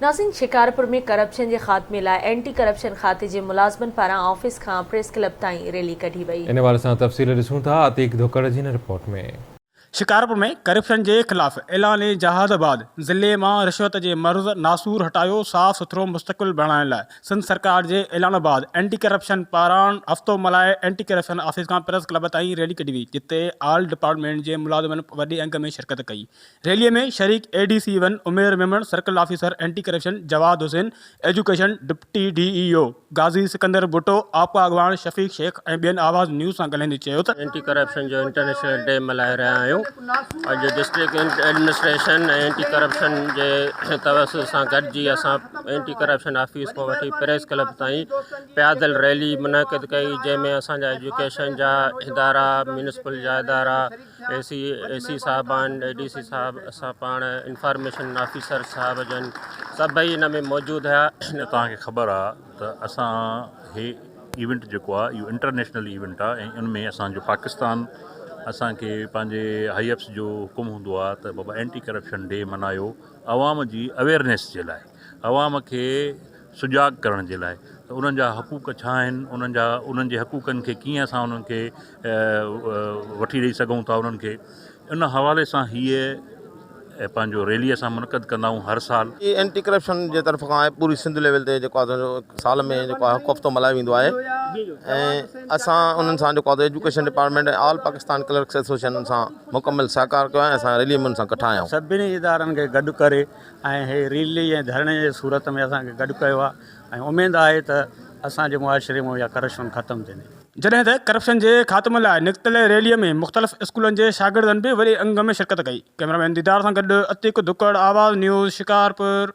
ناظرين شڪارپور ۾ ڪرپشن جي خاتمي لاء اينٽي ڪرپشن کاتي جي ملازمن پاران آفيس کان پريس ڪلب تائين ريلي ڪڍي وئي. ان حوالي سان تفصيل ڏسون ٿا عتيق ڌوڪڙ جي هن رپورٽ ۾. شڪارپور ۾ ڪرپشن جي خلاف اعلان جهاد بعد ضلعي مان رشوت جي مرض ناسور هٽايو صاف سٿرو مستقبل بڻائڻ لاء سنڌ سرڪار جي اعلان بعد اينٽي ڪرپشن پاران هفتو ملهائي اينٽي ڪرپشن آفيس کان پريس ڪلب تائين ريلي ڪڍي وئي جتي آل ڊپارٽمينٽ جي ملازمن وڏي انگ ۾ شرڪت ڪئي ريلي ۾ شريڪ A D C one Umair Memon, circle officer anti corruption Jawad Hussain, education deputy D E O Ghazi Sikandar Bhutto, آپڪا اڳواڻ شفيق شيخ ۽ ٻين آواز نيوز سان ڳالهائيندي چيو ته. اينٽي ڪرپشن جو انٽرنيشنل ڊي ملهائي رهيا آهيون اڄ ڊسٽرڪٽ ايڊمنسٽريشن ۽ اينٽي ڪرپشن جي توسط سان گڏجي اسان اينٽي ڪرپشن آفيس کان وٺي پريس ڪلب تائين پيادل ريلي منعقد ڪئي جنهن ۾ اسان جا ايجوڪيشن جا ادارا ميونسپل جا ادارا اي سي اي سي صاحبان اي ڊي سي صاحب اسان پاڻ انفارميشن آفيسر صاحب جن سڀئي ان ۾ موجود هيا. توهان کي خبر آ ته اسان هي ايونٽ جيڪو آ اهو انٽرنيشنل ايونٽ آ ۽ ان ۾ اسان جو پاڪستان اسان کي پنهنجي هائي اپس جو حڪم هوندو آ ته بابا اينٽي ڪرپشن ڊي منايو عوام جي اويئرنيس جي لاء عوام کي سجاڳ ڪرڻ جي لاء ته انهن جا حقوق ڇا آهن انهن جا انهن جي حقوقن کي ڪيئن اسان انهن کي وٺي ڏئي سگهون ٿا انهن کي ان حوالي سان هيء پنهنجو ريلي اسان منعقد ڪندا آهيون هر سال. هي اينٽي ڪرپشن جي طرف کان آهي پوري سنڌ ليول تي جيڪو آهي سال ۾ جيڪو آهي هڪ هفتو ملهايو ويندو آهي ۽ اسان انهن سان جيڪو آهي education department ۽ all Pakistan clerks association سان مڪمل سهڪار ڪيو آهي ۽ اسان ريلي ۾ انهن سان ڪٺا آهيون. سڀني ادارن کي گڏ ڪري ۽ هي ريلي ۽ ڌرڻي جي صورت ۾ اسان کي گڏ ڪيو آهي ۽ اميد آهي ته اسان جي معاشري مان اها ڪرپشن ختم ٿيندي. جڏهن ته ڪرپشن جي خاتمي لاء نڪتل ريلي ۾ مختلف اسڪولن جي شاگردن به وڏي انگ ۾ شرڪت ڪئي. ڪئميرا مين ديدار سان گڏ عتيق ڌڪڙ، آواز نيوز، شڪارپور.